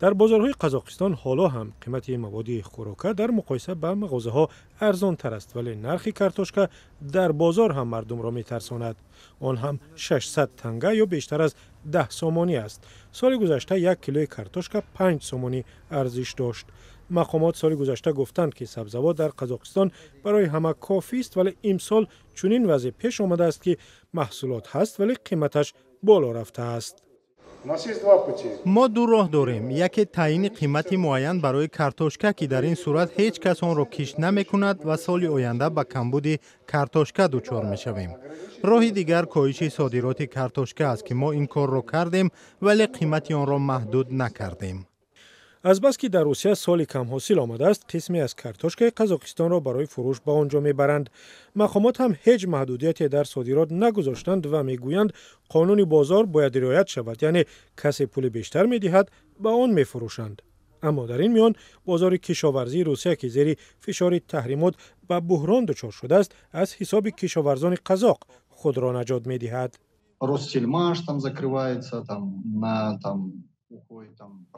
Дар бозорҳои Қазоқистон ҳоло ҳам қимати маводи хӯрока дар муқоиса ба мағозаҳо арзонтар аст, вале нархи картошка дар бозор ҳам мардумро метарсонад. Он ҳам 600 танга ё бештар аз 10 сомонӣ аст. Соли гузашта як килои картошка 5 сомонӣ арзиш дошт. Мақомот соли гузашта гуфтанд, ки сабзавот дар Қазоқистон барои ҳама кофист, вале имсол чунин вазъе пеш омадааст, ки маҳсулот ҳаст, вале қиматаш боло рафтааст. Мо ду роҳ дорем: яке таъйини қимати муайян барои картошка, ки дар ин сурат ҳеҷ кас онро кишт намекунад ва соли оянда ба камбуди картошка дучор мешавем. Роҳи дигар коҳиши содироти картошка аст, ки мо ин корро кардем, вале қимати онро маҳдуд накардем. Азбаски дар Русия соли камҳосил омадааст, қисме аз картошкаи Қазоқистонро барои фурӯш ба он ҷо мебаранд. Мақомот ҳам ҳеҷ маҳдудияте дар содирот нагузоштанд ва мегӯянд, қонуни бозор бояд риоят шавад, яъне касе пули бештар медиҳад, ба он мефурӯшанд. Аммо дар ин миён бозори кишоварзии Русия, ки зери фишори таҳримот ба буҳрон дучор шудааст, аз ҳисоби кишоварзони қазоқ худро наҷот медиҳад. Ростсельмаш там закрывается, там на там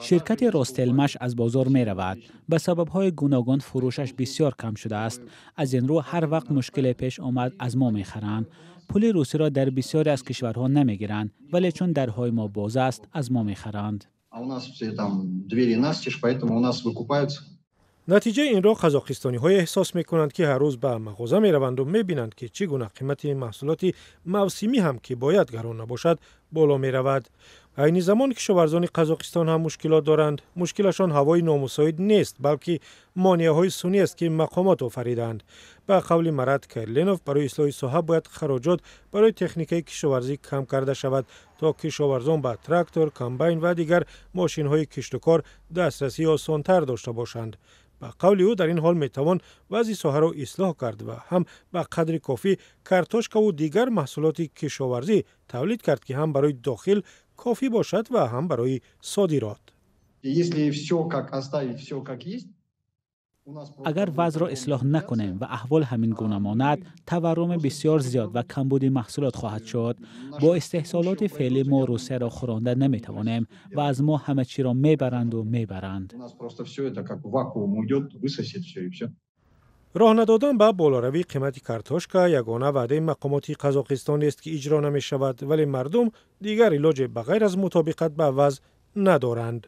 Ширкати Ростсельмаш аз бозор меравад. Ба сабабҳои гуногун фурӯшаш бисёр кам шудааст. Аз ин рӯ, ҳар вақт мушкиле пеш омад, аз мо мехаранд. Пули русиро дар бисёре аз кишварҳо намегиранд, вале чун дарҳои мо боз аст, аз мо мехаранд. А у нас все там двери настежь, поэтому у нас выкупаются. Натиҷаи инро қазоқистониҳое эҳсос мекунанд, ки ҳар рӯз ба мағоза мераванду мебинанд, ки чӣ гуна қимати маҳсулоти мавсимӣ ҳам, ки бояд гарон набошад, боло меравад. Айни замон кишоварзони Қазоқистон ҳам мушкилот доранд. Мушкилашон ҳавои номусоид нест, балки монеаҳои сунъӣ аст, ки мақомот офаридаанд. Ба қавли Марат Карленов, барои ислоҳи соҳа бояд хароҷот барои техникаи кишоварзӣ кам карда шавад, то кишоварзон ба трактор, комбайн ва дигар мошинҳои киштукор дастрасии осонтар дошта бошанд. Ба қавли ӯ, дар ин ҳол метавон вазъи соҳаро ислоҳ кард ва ҳам ба қадри кофӣ картошкаву дигар маҳсулоти кишоварзӣ тавлид кард, ки ҳам барои дохил кофӣ бошад ва ҳам барои содирот. Если все как оставить, все как есть, Агар вазъро ислоҳ накунем ва аҳвол ҳамин гуна монад, таварруми бисёр зиёд ва камбуди маҳсулот хоҳад шуд. Бо истеҳсолоти феълӣ мо Русияро хӯронда наметавонем ва аз мо ҳама чиро мебаранду мебаранд. У нас просто все это как в вакуум уйдет, высосет все и все. Роҳ надодан ба болоравии қимати картошка ягона ваъдаи мақомоти Қазоқистон нест, ки иҷро намешавад, вале мардум дигар илоҷе ба ғайр аз мутобиқат ба вазъ надоранд.